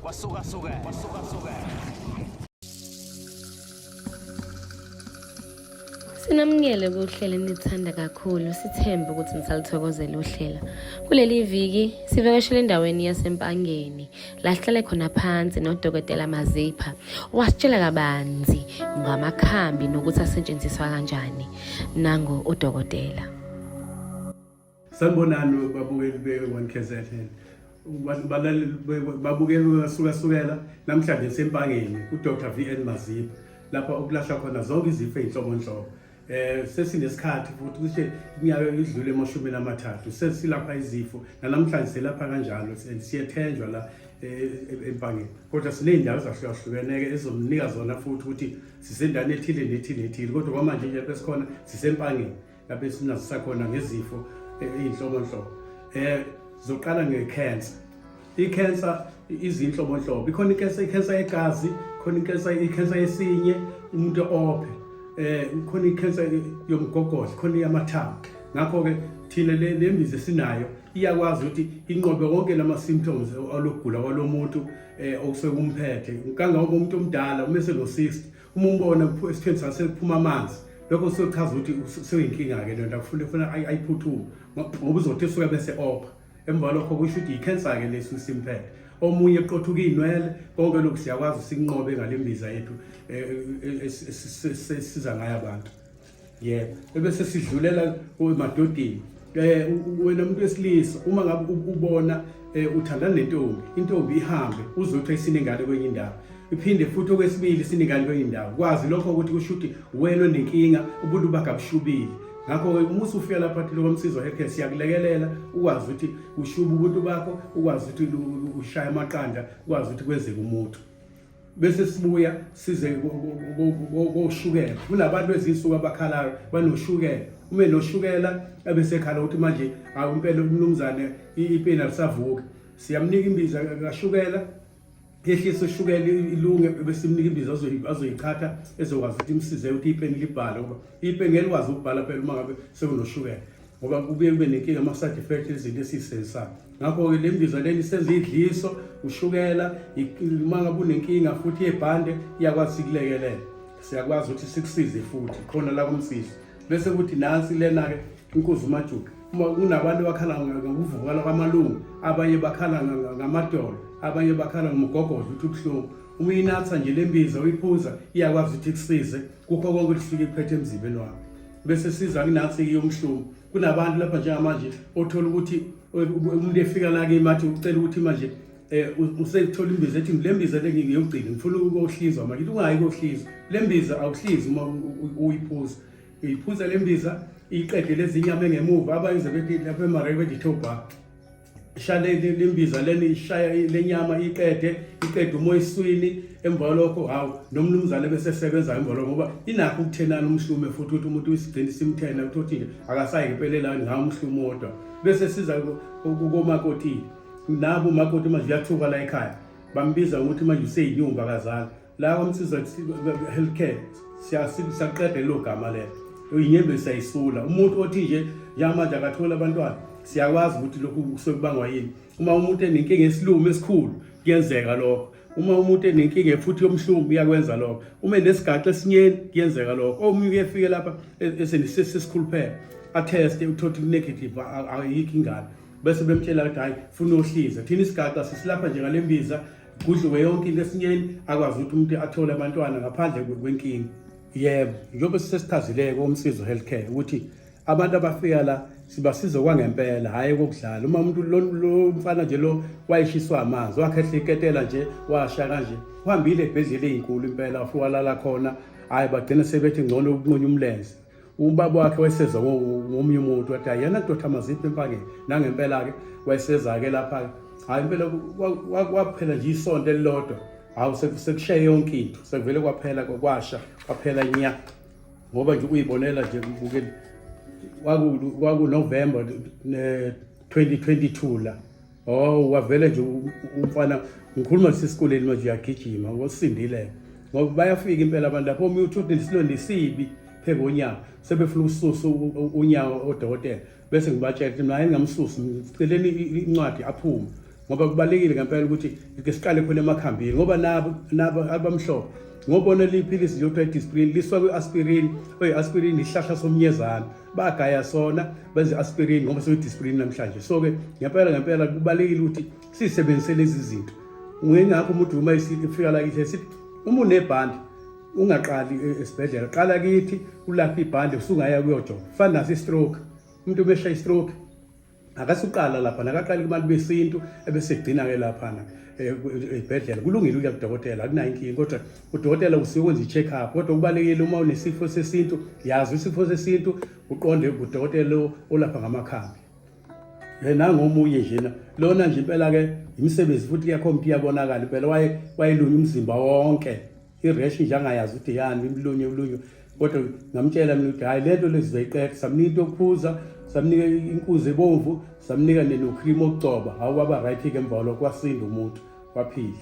Kwasuka suka, kwasuka suka. Sinamukele kuhlelo enithanda kakhulu, sithembe ukuthi nisalithokozela uhlelo. Kuleli viki sivakashele endaweni yaseMpangeni la sihlale khona phansi noDokotela Mazipha wasitshela kabanzi ngamakhambi nokuthi asetshenziswa kanjani. Nangu udokotela. Sanibonani babukeli be-One KZN. Balaleli babukeli basukasukela namhlanje sempangeni kuDr VN Mazipha lapha okulashwa khona zonke izifo ezinhlobonhlobo. Sesinesikhathi futhi cishe iminyaka idlule emashumini amathathu sesilapha izifo namhlanje selapha kanjalo and siyethenjwa la empangeni. Kodwa siney'ndawo ezahlukahlukene-ke ezomnika zona futhi ukuthi sisendaweni ethile nethile nethile kodwa kwamanje nje lapho esikhona sisempangeni. Lapho esinazisa khona ngezifo ey'nhlobonhlobo. Zoqala nge-cancer. I-cancer izinhlobonhlobo. Ikhona i-cancer, i-cancer yegazi, khona i-cancer, i-cancer yesinye, umuntu ophe. Khona i-cancer yomgogodla, khona eyamathambo. Ngakho-ke thina le mbiza esinayo iyakwazi ukuthi inqobe wonke lama symptoms alokugula kwalomuntu okusuke kumphethe. Kangangoba umuntu omdala uma eseno-60 uma umbona esithweni sakhe sekuphuma amanzi, lokho kusochaza ukuthi seyinkinga-ke lento, akufuna funa ayiphuthume ngoba uzothi esuke bese opha. Emva lokho kusho ukuthi i-cancer-ke lesi simphethe. Omunye eqothuka iy'nwele, konke lokhu siyakwazi sikunqobe ngale mbiza yethu esiza ngayo abantu. Yebo, ebese sidlulela emadodeni. Wena muntu wesilisa uma ngabe ubona uthandana nentombi, intombi ihambe uzothi isinengane kwenye indawo, iphinde futhi okwesibili isinengane kwenye indawo, kwazi lokho ukuthi kusho ukuthi wena onenkinga, ubuntu bakhe abushubile. Ngakho-ke uma usufika lapha thina kwaMsizwa Healthcare siyakulekelela ukwazi ukuthi ushube ubuntu bakho, ukwazi ukuthi ushaye amaqanda, ukwazi ukuthi kwenzeke umuntu. Bese sibuya size koshukela. Kunabantu ezinsuku abakhalayo banoshukela. Uma enoshukela ebesekhala ukuthi manje hawu impela umnumzane ipeni alisavuki. Siyamnika imbiza kashukela, yehlise ushukela ilunge, bese simnika imbiza azoyichatha ezokwazi ukuthi imsize ukuthi ipeni libhale, ngoba ipeni ngeke likwazi ukubhala phela uma ngabe sekunoshukela, ngoba kubuye kube nenkinga ama-side effect izinto esiyisebenzisayo. Ngakho-ke le mbiza leni isenza idliso, ushukela, uma ngabe unenkinga futhi yebhande iyakwazi sikulekelele, siyakwazi ukuthi sikusize futhi khona la kumsizi. Bese kuthi nansi lena-ke inkuzi umajuqa. Uma kunabantu abakhala ngokuvukala kwamalungu, abanye bakhala ngamadolo, abanye bakhala ngomgogodla ukuthi ubuhlungu, uma uyinatha nje le mbiza uyiphuza iyakwazi ukuthi ikusize kukho konke ukuthi iphethe emzimbeni wakho. Bese siza kunansi yomhlumo. Kunabantu lapha njengamanje othola ukuthi umuntu efika la kimi athi ucela ukuthi manje usethola imbiza ethi le mbiza le ngiyogcina ngifuna ukuyohlinzwa manje. Ngithi ungayi kuyohlinzwa, le mbiza awuhlinzi uma uyiphuza. Uyiphuza le mbiza iqede lezi nyama engemuva, abanye bethi lapha emareke bethi thoba shaya le mbiza leni ishaya le nyama iqede, iqede umoya eswini. Emva kwalokho hawu nomnumzane bese sebenza emva lokho, ngoba inakho ukuthenana umhlume futhi ukuthi umuntu usigcina simthena ukuthi nje akasayi ngempela elawini ngawo umhlume wodwa. Bese siza komakoti, nabo umakoti manje uyathuka la ekhaya, bambiza ngokuthi manje useyinyumba kazali. La kwaMsizwa Healthcare siyaqeda lelo gama lelo, inyembezi siyayisula. Umuntu othi nje njengamanje akathola abantwana, siyakwazi ukuthi lokhu kusuke kubangwa yini. Uma umuntu enenkinga yesilumo esikhulu kuyenzeka lokho, uma umuntu enenkinga futhi yomhlungu uyakwenza lokho, uma enesigaxa esinyeni kuyenzeka lokho. Omunye uyefike lapha esesikhuluphele atheste uthole ukuthi negative, ayikho ingane, bese bemtshela ukuthi hhayi funa uyohlinza. Thina isigaxa sisilapha nje ngale mbiza, kudliwe yonke into esinyeni, akwazi ukuthi umuntu athole abantwana ngaphandle kwenkinga. Yebo, njengoba sesichazile koMsizwa Healthcare ukuthi abantu abafika la sibasiza kwangempela, hhayi kokudlala. Uma umuntu lo mfana nje lo wayeshiswa amanzi, wakhehla iketela nje washa kanje, uhambile ebhedlela ey'nkulu impela wafika walala khona, hhayi bagcina sebethi ngcono ukunqunya umlenze. Ubaba wakhe wayeseza ngomunye umuntu wathi hayi yena Dr Mazipha Empangeni, nangempela-ke wayeseza-ke lapha-ke. Hhayi impela kwaphela nje isonto elilodwa, hawu sekushaye yonke into, sekuvele kwaphela kwasha kwaphela nya, ngoba nje uyibonela nje ubukeli kwaku-November 2022 la. Oh, wavele nje umfana, ngikhuluma sesikoleni manje uyagijima ngosindile, ngoba bayafika impela abantu lapho omunye uthi unesilonda esibi phezu konyawo, sebefuna ukususa unyawo odokotela, bese ngibatshela ukuthi mina ngingamsusi, ngiceleni incwadi aphume. Ngoba kubalekile ngempela ukuthi ke siqale khona emakhambini, ngoba nabo nabo abamhlophe ngobona liphilisi nje kuthiwa i-disprin liswa kwi-aspirin, oyi-aspirin isihlahla somnyezana, bagaya sona benze i-aspirin ngoba sekuyi-disprin namhlanje. So-ke ngempela ngempela kubalekile ukuthi siyisebenzise lezi zinto. Ngingakho umuntu uma efika la kithi sithi uma unebhandi ungaqali esibhedlela, qala kithi ulaphe ibhande usungaya kuyojova. Fana naso i-stroke, umuntu uma eshaya i-stroke akasuqala lapha, nakaqali kubantu besintu ebese egcina-ke laphana esibhedlela. Kulungile ukuya kudokotela, akunayo inkinga, kodwa udokotela usuke wenza i-check up. Kodwa kubalulekile uma unesifo sesintu, yazi isifo sesintu, uqonde kudokotela olapha ngamakhambi. Nangomunye njena lona nje impela-ke imisebenzi futhi iyakhomba iyabonakala impela, wayelunya umzimba wonke, i-rash nje angayazi ukuthi yani imlunye ulunywe. Kodwa ngamtshela mina ukuthi hhayi, lento lezi zoyiqeda. Samnika into yokuphuza, samnika inkuzi ebomvu, samnika no-cream okugcoba, hawu waba right-ke emva kwalokho, wasinda umuntu, waphila.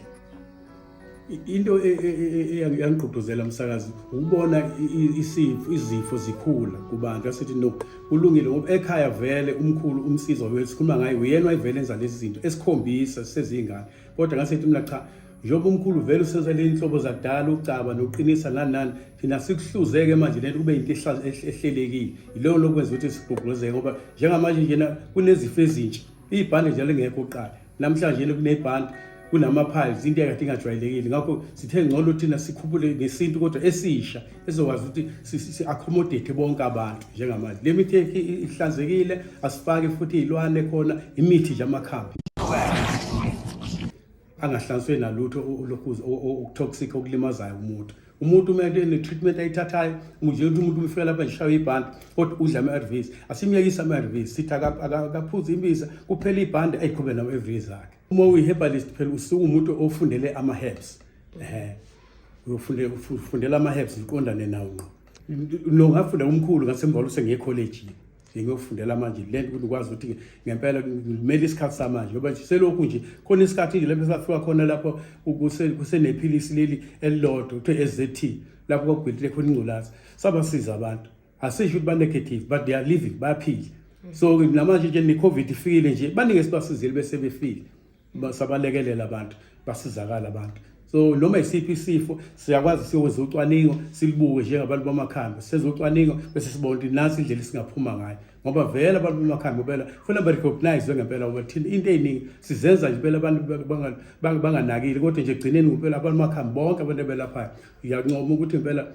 Into eyangigqugquzela umsakazi ukubona isifo, izifo zikhula kubantu, asithi no kulungile, ngoba ekhaya vele umkhulu umsizo wethu sikhuluma ngaye uyena wayevele enza lezi zinto esikhombisa sisezingane. Kodwa ngasithi mina cha, njengoba umkhulu vele usenza le inhlobo zakudala, ucaba nokuqinisa nani nani, thina sikuhluzeke manje lento kube into ehlelekile. Yileyo lokwenza ukuthi sigqugquzeke, ngoba njengamanje njena kunezifo ezintsha, ibhande nje lingekho kuqala, namhlanje kunebhande, kunama-piles, into ekade ingajwayelekile. Ngakho sithe ngcono thina sikhuphule ngesintu kodwa esisha esizokwazi ukuthi si-accommodate bonke abantu. Njengamanje le mithi ihlanzekile, asifake futhi iy'lwane khona, imithi nje amakhambi angahlanzwe nalutho lokhu oku-toxic okulimazayo umuntu. Umuntu uma ene-treatment ayithathayo nje, ukuthi umuntu umfika lapha nje shaye ibhande kodwa udla ama-ARVs, asimyekise ama-ARVs, sithi akaphuze imbiza kuphela ibhande, ayiqhube nama-ARVs akhe. Uma uyi-herbalist phela usuke umuntu ofundele ama-herbs, uyofundela ufundela ama-herbs uqondane nawo ngqo. Lo ngafunda umkhulu ngasemva kwalokho sengiye ekholeji ngiyofundela manje le nto ukuthi ukwazi ukuthi ngempela ngimele isikhathi samanje, ngoba nje selokhu nje khona isikhathi nje lapho esafika khona lapho kusenephilisi leli elilodwa kuthiwe SZT, lapho kwakubhilile khona ingculazi, sabasiza abantu. Asisho ukuthi ba-negative but they are living, bayaphila. So namanje nje ne-COVID ifikile nje, baningi esibasizile bese befile, sabalekelela abantu, basizakala abantu. So noma isiphi isifo siyakwazi siyokwenza ucwaningo, silibuke njengabantu bamakhambi, senze ucwaningo bese sibona ukuthi nansi indlela esingaphuma ngayo, ngoba vele abantu bamakhambi phela kufanele ba-recognize ngempela ngoba thina into ey'ningi sizenza nje phela abantu banganakile, kodwa nje egcineni ngempela abantu bamakhambi bonke abantu abelaphayo ngiyancoma ukuthi impela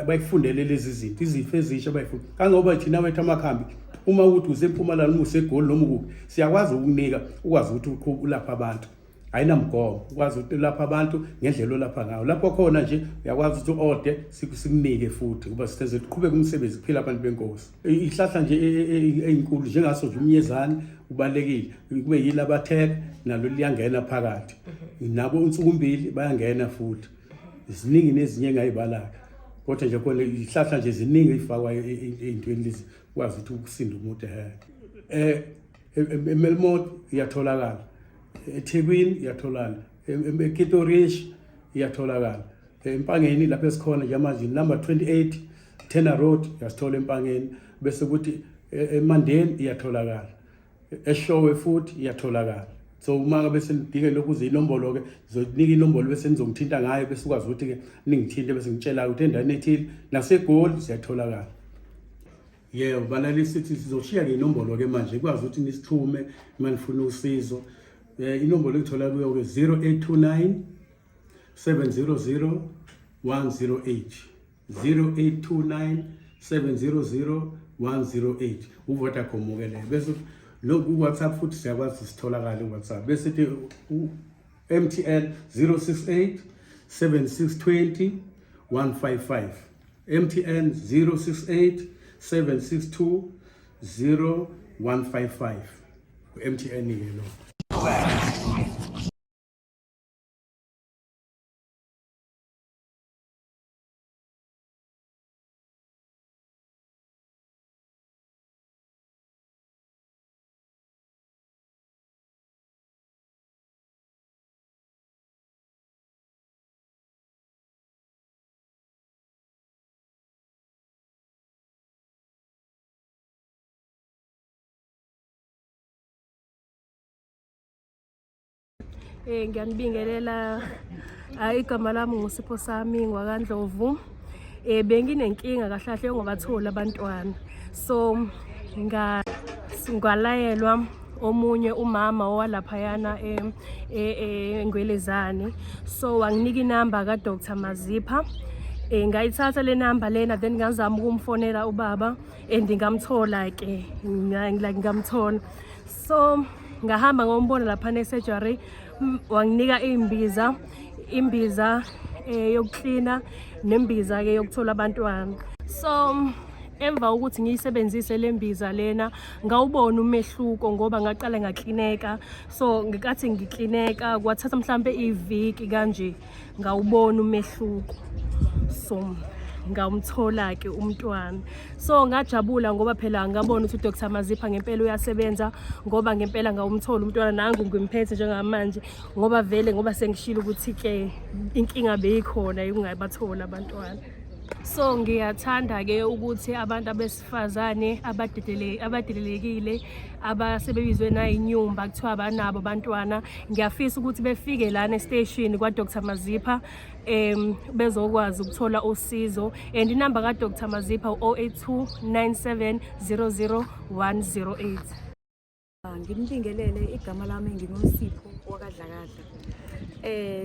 bayifundele lezi zinto, izifo ezisha bayifunda, kangoba thina wethu amakhambi uma ukuthi usempumalanga noma usegoli noma ukuphi, siyakwazi ukukunika ukwazi ukuthi uqhube ulapha abantu, ayinamgomo, ukwazi ukuthi ulapha abantu ngendlela olapha ngayo lapho khona nje, uyakwazi ukuthi u-ode sikunike futhi kuba sitheze siqhubeke umsebenzi kuphila abantu benkosi. Ihlahla nje ey'nkulu njengaso nje umnyezane ubalulekile, kube yile abathek nalo liyangena phakathi, nabo insukumbili bayangena futhi, ziningi nezinye engayibalayo, kodwa nje khona ihlahla nje ziningi ey'fakwa ey'ntweni lezi ukwazi ukuthi ukusinda umuntu. Ehe, eMelmoth iyatholakala, eThekwini iyatholakala, eKitorish iyatholakala, eMpangeni lapho esikhona njengamanje number 28 Tena Road uyasithola eMpangeni, bese kuthi eMandeni iyatholakala, eShowe futhi iyatholakala. So uma ngabe senidinge lokhu uze inombolo-ke, ngizonika inombolo bese nizongithinta ngayo, bese ukwazi ukuthi-ke ningithinte bese ngitshela ukuthi endaweni ethile naseGoli siyatholakala. Yebo, balaleli, sithi sizoshiya-ke inombolo-ke manje ikwazi ukuthi nisithume uma nifuna usizo. Inombolo engithola kuyo-ke 0829 700 108, 0829 700 108, uVodacom-ke leyo. Bese lo ku-WhatsApp futhi siyakwazi sitholakale ku-WhatsApp, bese sithi u-MTN 068 7620 155, MTN 068 762 0155, u-MTN-ke lo. Ngiyanibingelela. Igama lami nguSipho sami ngwakaNdlovu. Benginenkinga kahle kahle yokungabatholi abantwana. So ngalayelwa omunye umama owalaphayana eNgwelezane. So wanginika inamba ka-Dr Mazipha. Ngayithatha le namba lena, then ngazama ukumfonela ubaba and ngamthola ke, like ngamthola. So ngahamba ngombona lapha ne-surgery, wanginika imbiza yokuklina nembiza ke yokuthola abantwana. So emva kokuthi ngiyisebenzise le mbiza lena, ngawubona umehluko ngoba ngaqala ngaklineka. So ngikathi ngiklineka kwathatha mhlambe iviki kanje, ngawubona umehluko. So ngamthola ke umntwana. So ngajabula ngoba phela ngabona ukuthi uDr Mazipha ngempela uyasebenza, ngoba ngempela ngawumthola umntwana. Nangu ngimphethe njengamanje, ngoba vele ngoba sengishilo ukuthi ke inkinga beyikhona yokungabathola abantwana. So ngiyathanda ke ukuthi abantu abesifazane abadelelekile, abasebebizwe nayinyumba kuthiwa banabo abantwana, ngiyafisa ukuthi befike lana estation kwa Dr Mazipha, bezokwazi ukuthola usizo. And inamba ka Dr Mazipha u-082 9700 108. Nginibingelele, igama lami nginguSipho wakaDlakadla.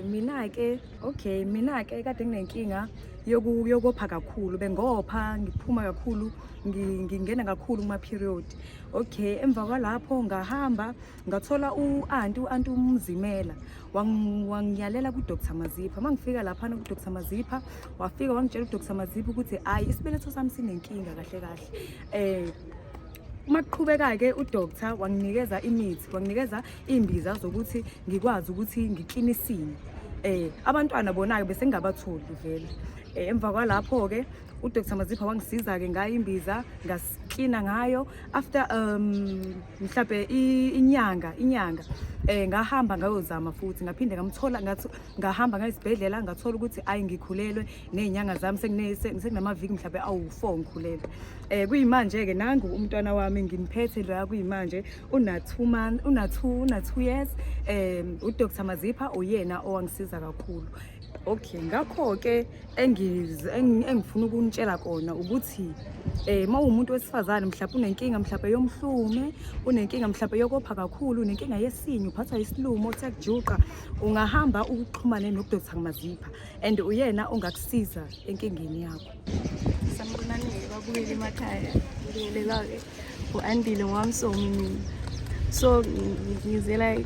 Mina ke, okay, mina ke kade nginenkinga yokopha kakhulu, bengopha ngiphuma kakhulu, ngingena kakhulu kuma period. Okay, emva kwalapho ngahamba ngathola u-aunty uMzimela, wangiyalela ku-Dr Mazipha. Mangifika laphana ku-Dr Mazipha, wafika wangitshela u-Dr Mazipha ukuthi hayi, isibeletho sami sinenkinga kahle kahle. Uma kuqhubeka-ke udoctor wanginikeza imithi, wanginikeza iy'mbiza zokuthi ngikwazi ukuthi ngiklinisime. Abantwana bona-ke bese ngingabatholi vele. Emva kwalapho-ke uDr Mazipha wangisiza-ke ngayo imbiza, ngaklina ngayo. After mhlambe inyanga ngahamba ngayozama futhi, ngaphinde ngamthola, ngahamba ngayisibhedlela, ngathola ukuthi ayi, ngikhulelwe ney'nyanga zami, sekunamaviki mhlambe awu-4 ngikhulelwe. Kuyimanje-ke nangu umntwana wami ngimphethe la, kuyimanje una 2 months, una 2 years. uDr Mazipha uyena owangisiza kakhulu. Okay, ngakho-ke engifuna ukunitshela kona ukuthi uma uwumuntu wesifazane, mhlawumbe unenkinga mhlawumbe yomhlume, unenkinga mhlawumbe yokopha kakhulu, unenkinga yesinye, uphathwa isilumo othe kujuqa, ungahamba uxhumane noDr Mazipha and uyena ongakusiza enkingeni yakho. Sanibonani-ke babukeli emakhaya. Ngibingelela-ke u-Andile ngowamsomi mina. So ngizela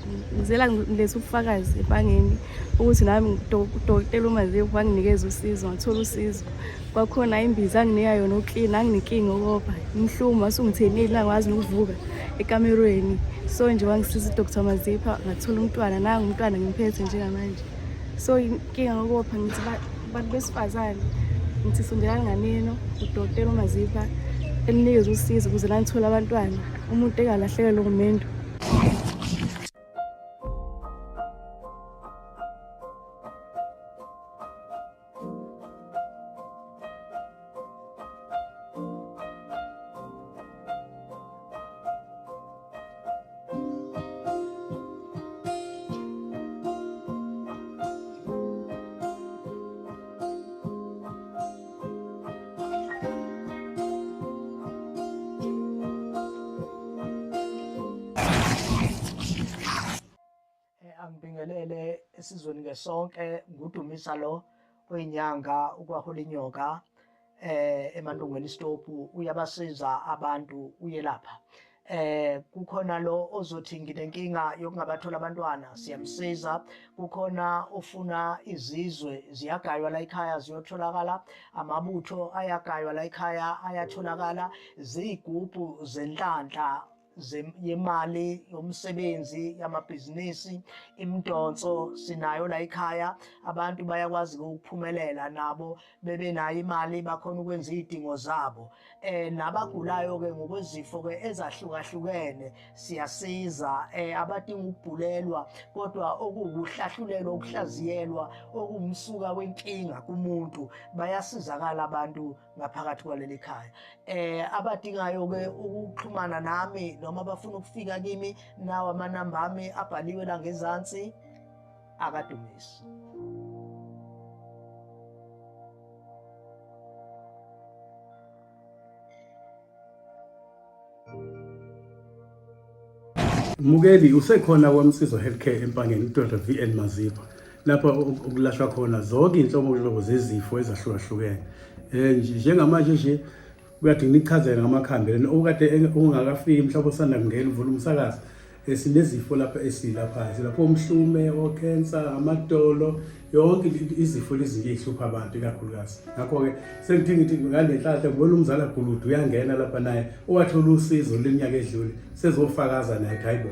ngiletha ubufakazi ebhangeni ukuthi nami udokotela uMazipha wanginikeza usizo, ngathola usizo. Kwakhona imbiza anginika yona uklina, anginenkinga okopha umhlumo wasungithenile, angikwazi nokuvuka ekamerweni. So nje wangisiza uDr Mazipha, ngathola umntwana, nangu umntwana ngimphethe njengamanje. So inkinga ngokopha, ngithi bantu besifazane, ngithi sondelani nganeno udokotela uMazipha elinikeze usizo ukuze lanithole abantwana, umuntu engalahlekelwa ngumendo. Angibingelele esizweni ke sonke, ngudumisa lo oyinyanga ukwahola inyoka eMantungweni stop, uyabasiza abantu, uyelapha. Kukhona lo ozothi nginenkinga yokungabathola abantwana, siyamsiza. Kukhona ofuna izizwe, ziyagaywa la ekhaya, ziyotholakala. Amabutho ayagaywa la ekhaya, ayatholakala. Ziyigubhu zenhlanhla yemali, yomsebenzi, yamabhizinisi, imidonso sinayo la ekhaya. Abantu bayakwazi ukuphumelela nabo, bebe nayo imali, bakhona ukwenza izidingo zabo. Nabagulayo ke ngokwezifo ke ezahlukahlukene siyasiza, abadinga ukubhulelwa kodwa okuwukuhlahlulelwa, ukuhlaziyelwa okuwumsuka wenkinga kumuntu, bayasizakala abantu ngaphakathi kwaleli khaya. Abadingayo ke ukuxhumana nami noma abafuna ukufika kimi, nawo amanamba ami abhaliwe la ngezansi. Akadumisi. Mukeli usekhona kwaMsizo Healthcare eMpangeni uDr VN Mazipha lapho okulashwa khona zonke inhlobo zezifo ezahlukahlukene. Eh njengamanje nje kuyadinga nichazele ngamakhambi lena okade ongakafiki mhlawumbe osanda kungena uvula umsakazo eh, sinezifo lapha esilaphayo silapho umhlume okhensa amadolo yonke izifo lezi nje ihlupha abantu ikakhulukazi ngakho-ke sengithe ngithi ngale nhlahla ngibona umzala guludu uyangena lapha naye owathola usizo leminyaka edlule sezofakaza naye hayi bo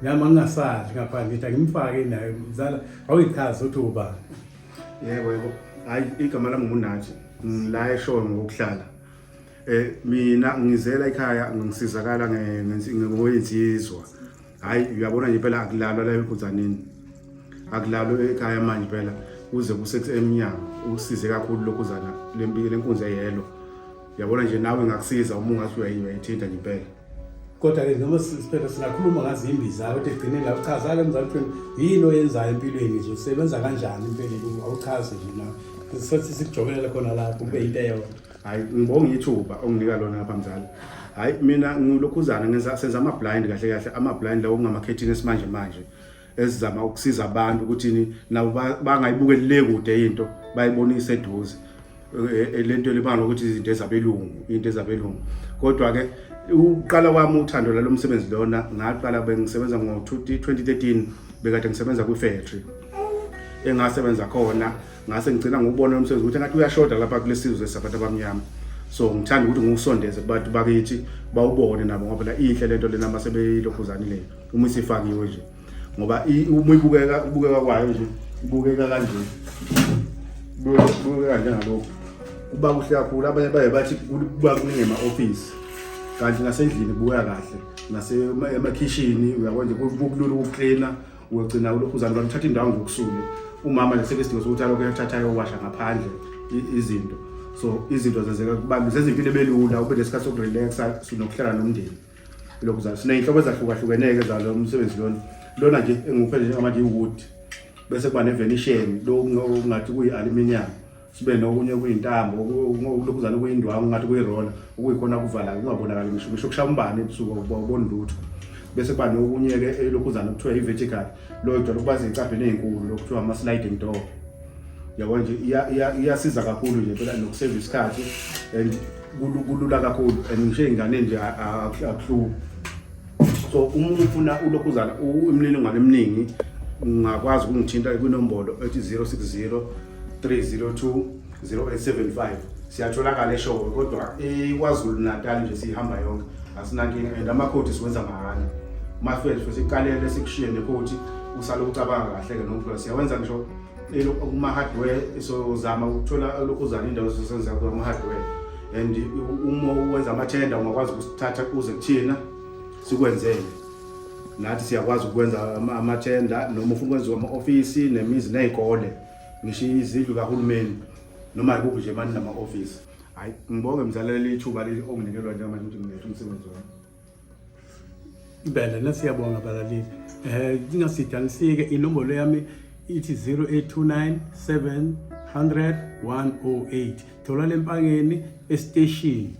nami angingasadli ngaphandle ngithi angimfake naye mzala awuyichazi ukuthi ubani yebo yebo hayi igama lami ngunathi ngila eshowe ngokuhlala eh mina ngizela ekhaya ngisizakala ngoyinsizwa hayi uyabona nje phela akulalwa la enkuzaneni akulalwa ekhaya manje phela kuze kusethi emnyango usize kakhulu lokhuzana lempilo lenkunzi eyelo uyabona nje nawe ngakusiza uma ungathi uyayithinta nje impela kodwa-ke noma siphela singakhuluma ngazo imbiza kodwa egcineni la uchaza-ke mzali Twin yini oyenzayo empilweni nje usebenza kanjani empeleni awuchaze nje nawe sethi sikujobelela khona lapho kube yinto eyodwa hayi ngibonga ithuba onginika lona lapha mzali hayi mina ngilokhuzana ngenza senza ama blind kahle kahle ama blind lawo kungamakhethini esimanje manje esizama ukusiza abantu ukuthi nabo bangayibukeli le kude into bayibonise eduze eh, eh, lento libanga ukuthi izinto ezabelungu into ezabelungu kodwa ke uqala kwami uthando lalo msebenzi lona ngaqala bengisebenza ngo-2013 bekade ngisebenza kwi-factory engasebenza khona ngase ngigcina ngokubona umsebenzi ukuthi ngathi uyashoda lapha kulesizwe sabantu abamnyama so ngithanda ukuthi ngiwusondeze kubantu bakithi bawubone nabo ngoba la inhle lento lena mase beyilokhuzanile uma isifakiwe nje ngoba uma ibukeka ubukeka kwayo nje ibukeka kanje bukeka njengalokhu kuba kuhle kakhulu abanye baye bathi kuba kuningi ema-ofisi kanti nasendlini kubukeka kahle nasemakhishini uyabona nje kukulula ukuklina uyogcina ulokhuzana kanti uthatha indawo ngokusule umama nje sekusidingo sokuthi alokhu eyothatha ayowasha ngaphandle izinto so izinto zenzeka kubantu zenza impilo ebelula ube nesikhathi sokurelaxa sinokuhlala nomndeni lokhu zalo siney'nhlobo ezahlukahlukeneke zalo umsebenzi lona lona nje engiwuphethe njengamanje i-wood bese kuba ne-venetian lo okungathi kuyi-aluminium sibe nokunye kuyintambo okulokhuzana kuyindwangu ngathi kuyirola okuyikhona kuvala kungabonakali ngisho ngisho kushaya umbane ebusuku awuboni lutho bese kuba nokunye-ke elokhuzana kuthiwa i-vertical lo ijwayele ukuba ziy'cabheni ey'nkulu lokuthiwa ama-sliding door yabo nje iyasiza kakhulu nje phela nokuseva isikhathi and kulula kakhulu and ngisho ey'nganeni nje akuhluki so uma ufuna ulokhuzana imininingwane eminingi ungakwazi ukungithinta kwinombolo ethi 060 302 0875 siyatholakala eshowe kodwa iKwaZulu Natal nje sihamba yonke asinankinga and amakhodi siwenza mahhala mafethu siqalele sikushiye nekhodi usale ucabanga kahle ke nomfula siyawenza ngisho kuma-hardware sozama ukuthola lokhuzana indawo sosenza kuma-hardware and uma uwenza amathenda ungakwazi ukusithatha kuze kuthina sikwenzele nathi siyakwazi ukwenza amathenda noma ufuna ukwenziwa ama-ofisi nemizi ney'kole ngisho izindlu kahulumeni noma yikuphi nje mani nama-ofisi hhayi ngibonge mzalelele ithuba leli onginikelwa njengamanje ukuthi ngilethe umsebenzi wami Impela nasiyabonga balaleli. Eh ingasidanisike inombolo yami ithi 0829 700 108. Thola lempangeni estation.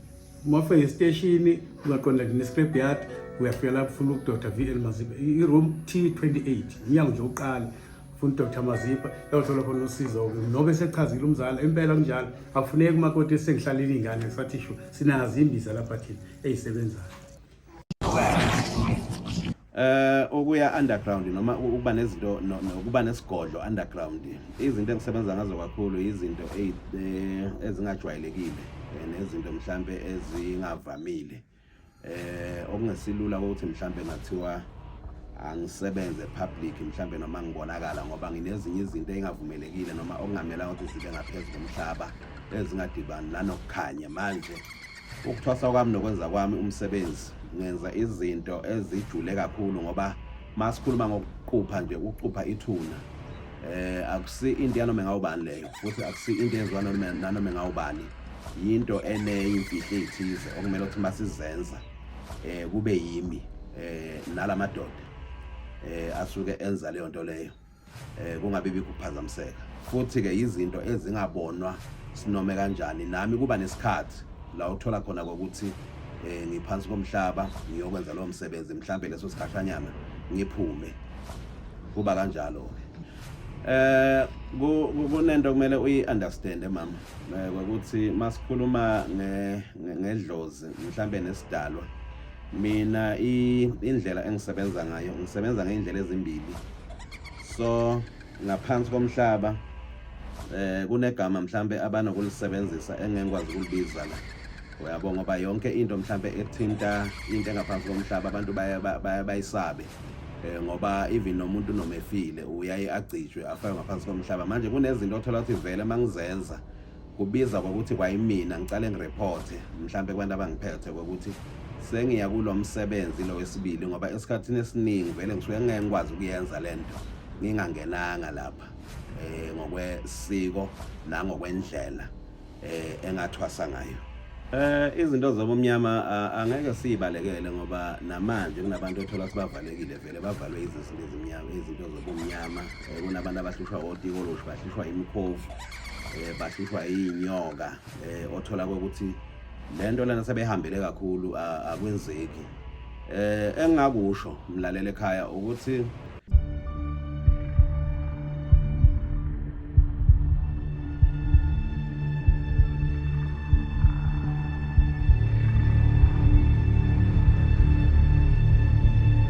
Uma ufika estation ungaqonda ne scrap yard uyafika lapho ufuna uDr VL Maziba i-room T28 umnyango nje uqala ufuna uDr Maziba uyothola khona usizo ke nobe sechazile umzala impela kunjalo akufuneki umakoti esengihlalile ingane sathi shu sinazo imbiza lapha thina eyisebenzayo Eh ukuya underground noma ukuba nezinto nokuba nesigodlo underground izinto engisebenza ngazo kakhulu izinto eh, ezingajwayelekile eh, nezinto mhlambe ezingavamile eh okungesilula ukuthi mhlambe ngathiwa angisebenze public mhlambe noma ngibonakala ngoba nginezinye izinto engavumelekile noma okungamelanga ukuthi zibe ngaphezulu komhlaba ezingadibani nanokukhanya manje Ukuthwasa kwami nokwenza kwami umsebenzi ngenza izinto ezijule kakhulu ngoba masikhuluma ngokuqupha nje ukuqupha ithuna eh akusi into yanoma engawubani leyo futhi akusi into eyenziwa nanoma engawubani yinto eneyimfihlo eyithize okumele ukuthi masizenza eh kube yimi eh nalamadoda eh asuke enza leyo nto leyo. eh kungabi bikho ukuphazamiseka. Futhi ke izinto ezingabonwa sinome kanjani, nami kuba nesikhathi la uthola khona kokuthi eh ngiphansi komhlaba ngiyokwenza lowo msebenzi, mhlambe leso sikhashanyana ngiphume, kuba kanjalo ke. Kunento kumele uyi-understand, mama, ukuthi masikhuluma ngedlozi mhlambe nesidalwa, mina indlela engisebenza ngayo, ngisebenza ngeindlela ezimbili. So ngaphansi komhlaba kunegama mhlambe abanokulisebenzisa engengikwazi ukulibiza la, uyabo, ngoba yonke into mhlambe ethinta into engaphansi komhlaba abantu baye bayisabe, ngoba even nomuntu noma efile uyaye agcijwe afakwe ngaphansi komhlaba. Manje kunezinto othola ukuthi vele mangizenza kubiza kwakuthi kwayimina ngicale ngireporte mhlambe kubantu abangiphethe ukuthi sengiya kulo msebenzi lo wesibili, ngoba esikhathini esiningi vele ngisuke ngeke ngikwazi ukuyenza lento ngingangenanga lapha ngokwesiko nangokwendlela engathwasa ngayo. Izinto zobumnyama angeke siyibalekele, ngoba namanje kunabantu othola sibavalekile, vele bavalwe izinto ezimnyama, izinto zobumnyama. Kunabantu abahlushwa otikoloshi, bahlushwa imikhovu, bahlushwa iy'nyoka, othola ukuthi le nto lena sebehambele kakhulu, akwenzeki. Engingakusho, mlaleli ekhaya, ukuthi